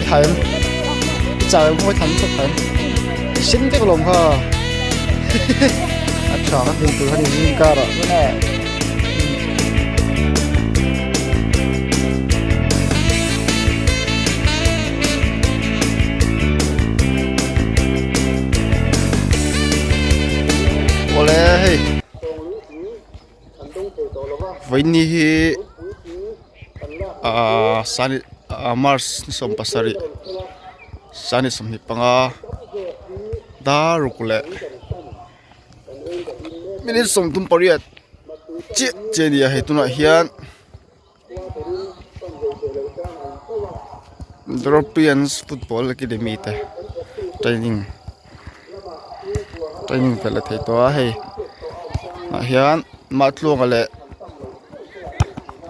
tha em i chau em khaw tham chawp tha em i sen vek alawm kha a tha ka tin tur kha ni zing karah Awle hei vawiini hi ahh sani ahh march ni 17 sani 25 dar ruk leh minute 38 chiah chiah a ni a hei tunah hian Europeans football academy te training training pe la thei tawh a hei ah hian Mahtluanga leh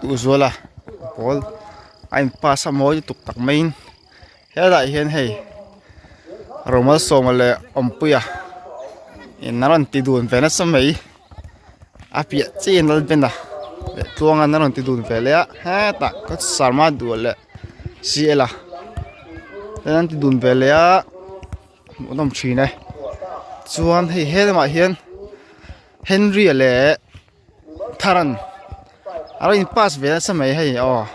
Duhzuala ball a in pass a mawi lutuk tak maiin helaiah hian hei Romalsawma leh Awmpuia in a rawn ti dun ve nasa mai. A piah chiah in Lalbena leh Tluangan a rawn ti dun ve leh a hetah ka Sarma duh leh C L a ten an ti dun ve leh a hmuhnawm thin e chuan hei he lamah hian Henry a leh Tharan a rawn in pass ve nasa mai hei aw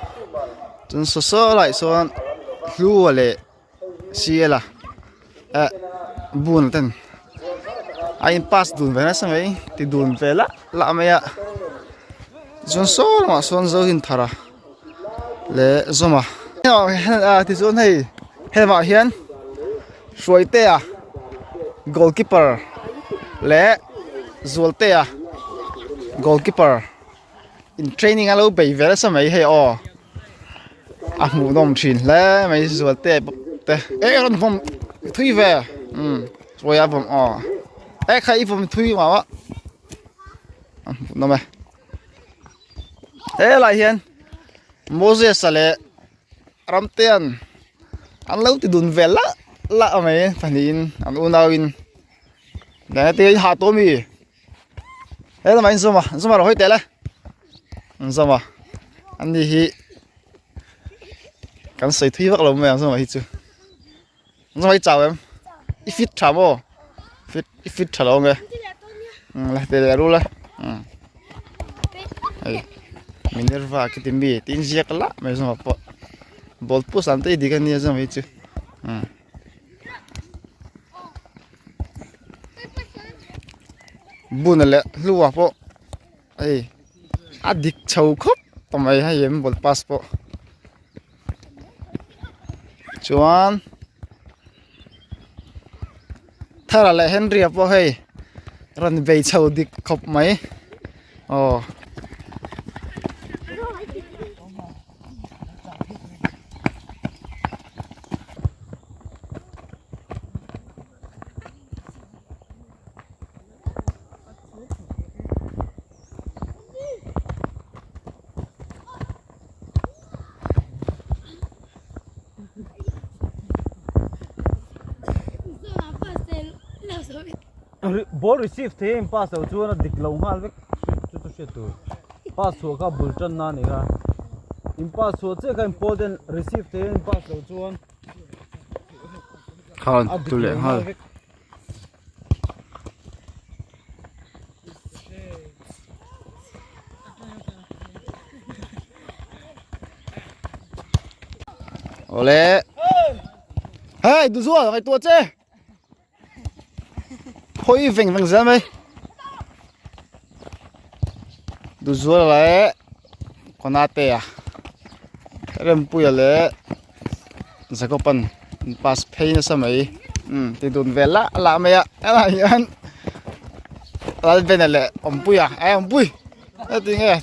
chuan saw saw laiah sawn Hlua leh. C L a eh bun ten a in pass dun ve nasa mai ti dun ve lah lah mai a chuan saw lamah sawn zo hin thar a leh zawm a tichuan hei helamah hian Hruaitea goalkeeper leh Zualtea goalkeeper in training a lo bei ve nasa mai hei aw. A hmuhnawm thin hle mai zualte te eh rawn vawm thui ve umm chawi a vawm aw eh kha i vawm thui mah a a hmuhnawm e helai hian Moses a leh Ramtean an lo ti dun vel lah lah mai pahnihin an unauin te hah tawh ami. He lamah in zawm a zawm a rawh hawi teh le an zawm a an ni hi kan sawi thui vak lo mai ang zawm ah hi chu an zawm ah hi chau em i fit tha maw fit i fit tha lo ang e la ti leh ru la hei minerva khi ti mi tin ziak lah mai zawm ah pawh ball push ang te i dik a nia zawm ah hi chu. Buna leh hlua pawh hei a dik chho khawp ta mai hei an ball pass pawh chuan Thara leh Henry a pawh hei rawn bei chho dik khawp mai aw. Ball receive thei a in pass loh chuan a dik lo nghal vek chu chu hriat tur pass chhuah kha bul tan na a ni kha in pass chhuah chiah kha in pawl ten receive thei a in pass loh chuan Khan tu leh nghal. Awle. Hey, duzual ngaihtuah che. Hawi veng veng zel mai. Duzual leh Konate a Rempuia leh Jacob-an an pass phei nasa mai umm ti dun vel lah lah mai a helaiah hian Lalbena leh Awmpuia eh Awmpui heti nge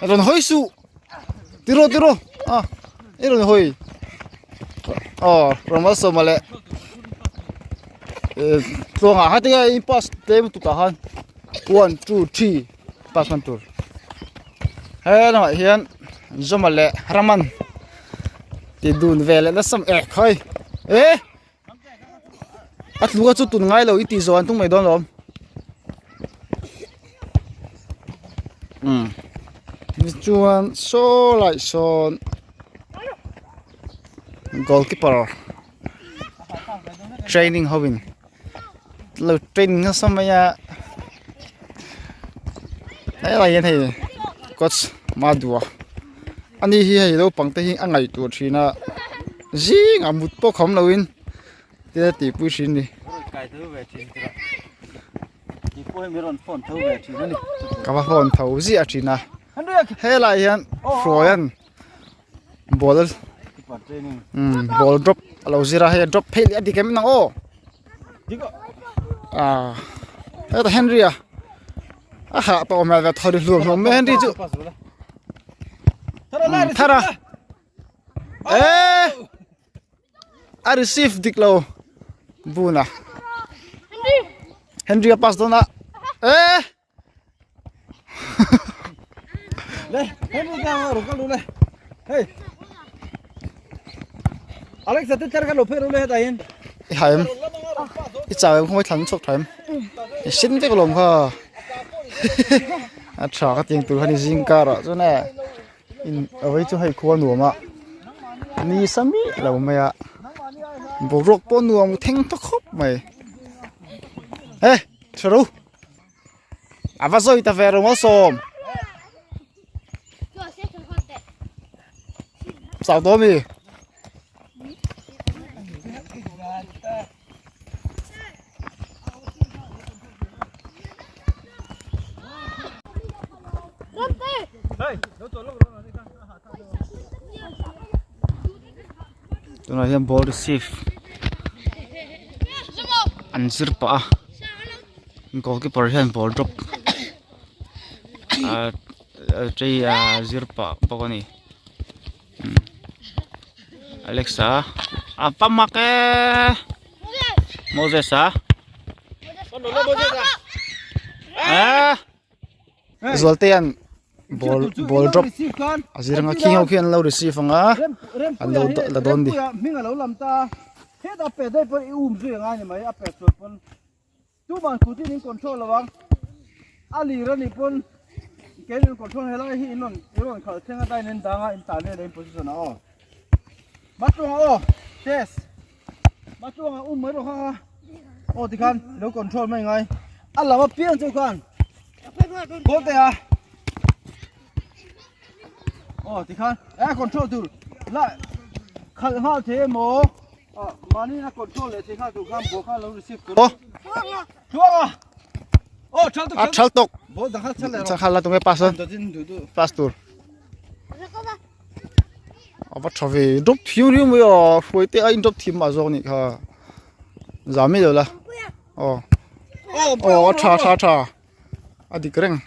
rawn hawi suh tiraw tiraw a i rawn hawi aw Ramalsawma leh eh tluangah kha tinge in pass tlem lutuk ah khan one two three pass hman tur he lamah hian Zawma leh Raman ti dun ve leh nasa eh khawi eh a tluka chu tun ngai lo i tih zawh an tum mai dawn lawm umm tichuan saw lai sawn goalkeeper. training ho in lo training nasa mai a helai hian hei coach Madua ani hi hei naupang te hi a ngaihtuah thin a zingah mut pawh kham lo in te tihpui thin a ni. Ka va phone tho ziah thin a helai hian Hruaia'n ball umm ball drop a lo zir a hei a drop phei leh a dik em nang aw ah hetah Henry a a hah tawh hmel ve thaw ri hluam hluam mai Henry chu thar a eh. A receive dik lo buna Henry a pass dawn a eh Le Henry ka ro ka lu le hey Alexa te tlar ka lo phe ro le heta hin i haim i chau em không thlan chok thaim i sin vek lom kha a tha ka tiang tur hani zing kar ah chuan e In awei chu hei khua nuam a ni sa miah lo mai a boruak pawh nuam thleng ta khawp mai he tha ro a va zawi ta ve ro malsawm chau dawn mi. Tunah hian ball receive an zir pah a goalkeeper hian ball drop ah chei a zir pah bawk a ni. Alexa a va mak e Moses a eh Zualtea'n ball ball drop a zir anga khing ho khian an lo receive anga an lo la dawn ni. Tuman kutin in control lo ang a lir a nih pawn kein in control helai hi in rawn i rawn khalh thleng atan in dang a in tan vel a in position ah aw Matluanga aw test Matluanga um mai rawh kha kha aw tikhan lo control mai ngai a lam apiang chu khan goal te a aw tikhan e control tur la khalh nghal thei emaw Mahni na control leh thei nghal tur khan ball kha lo receive tur. Aw. Tluang a. Aw thal tuk. A thal tuk. Ball dang kha thal leh. Chang kha la tunge pass. Pass tur. A va tha ve drop thiam riau mai a hruai te a in drop thiam mah zawk nih kha. Zam mai lo la. Aw. Aw a tha tha tha. A dik reng.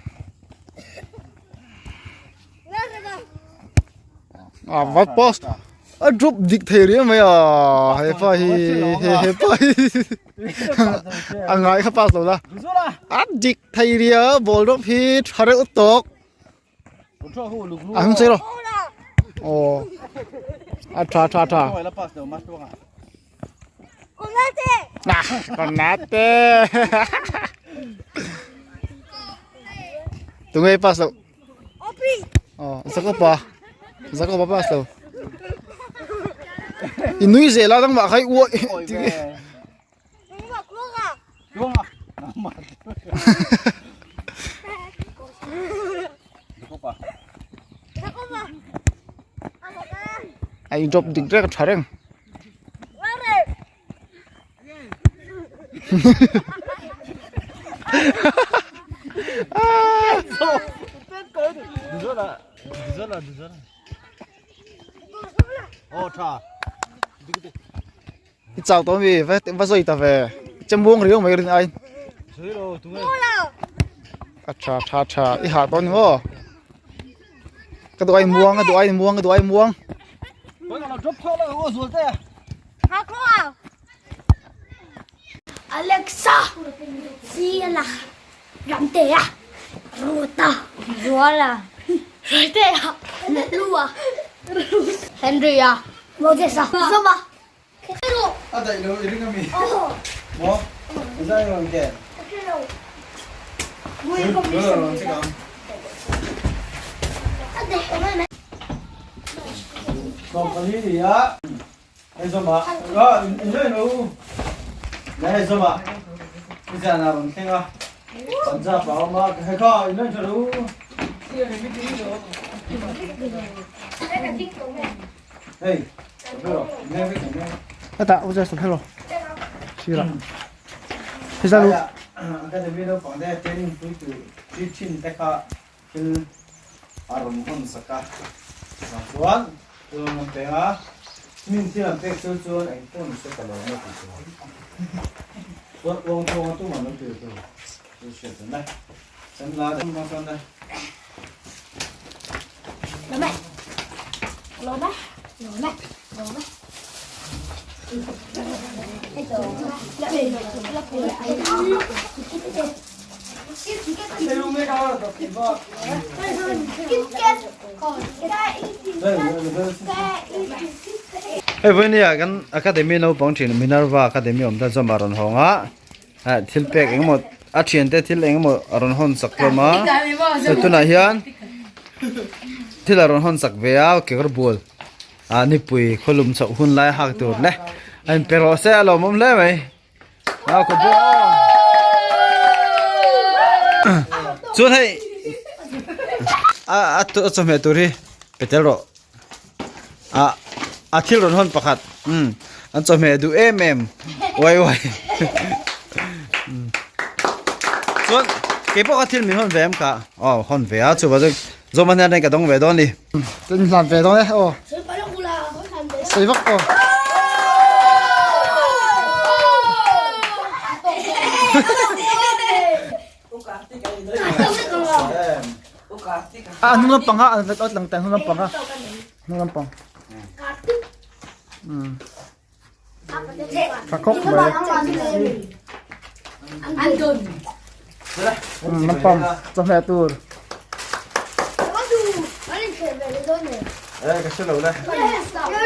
A va post a drop dik thei riau mai a hepa hi he hepa hi a ngai kha pass lo la a dik thei riau ball drop hi tha reuh tawk a hung chei rawh aw a tha tha tha Konate tunge pass lo oh zakopa zakopa pass lo i nui zel a nangmah kha i uaih A in drop dik reng a tha reng. I chau tawh ami va va zawi ta ve che muang riau mai rin ai a tha tha tha i hah tawh ni maw ka duh ai muang ka duh ai muang ka duh ai muang Alexa Siala Ramtea Ruata Ruala Rotea Lua Henrya Moses-a Zoma A daih lo i ring a mi? Maw? Zai rawn ke? Rawn check ang. Sawm pali ni a. Hei Zoma. In in lo. Nai hei zawma i zan a rawn thleng a Punjab a awm a hei kha in rawn tha ru. Hei Hetah u Joseph hello sirah hei lu. Academy naupang te training pui tur chi thin te kha thil a rawn hawn sak a chuvang chuan chuan an peng a min thil an pek chu chuan eng pawh ni se ka lo na tih chuan chuan uang thawng a tumah lo tir tu chu hriat chuan le sen la de mang chuan le Lo mai. Lo mai. Lo mai. Lo mai. Hei vawinia kan academy naupang thin Minerva academy awm ta chuan a rawn hawng a ah thil pek engemaw a thiante thil engemaw a rawn hawn sak hlawm a tunah hian thil a rawn hawn sak ve a kekawr bul ah nipui khawlum chhoh hun lai hak tur le a inpe rawh se a lawmawm hle mai. Chuan hei a a chawhmeh tur hi pe tel rawh a a thil rawn hawn pakhat umm an chawhmeh duh em em uai uai chuan keipawh kha thil min hawn ve em ka aw hawn ve a chuvang chuan zawm a hnen ka dawng ve dawn a ni. Chuan hlan ve dawn e aw sawi vak aw. A hnung lampang kha an vet awt lang ta hnung lampang kha hnung lampang. Tha khawp mai. Lampang chawhmeh tur. Ka hre lo le.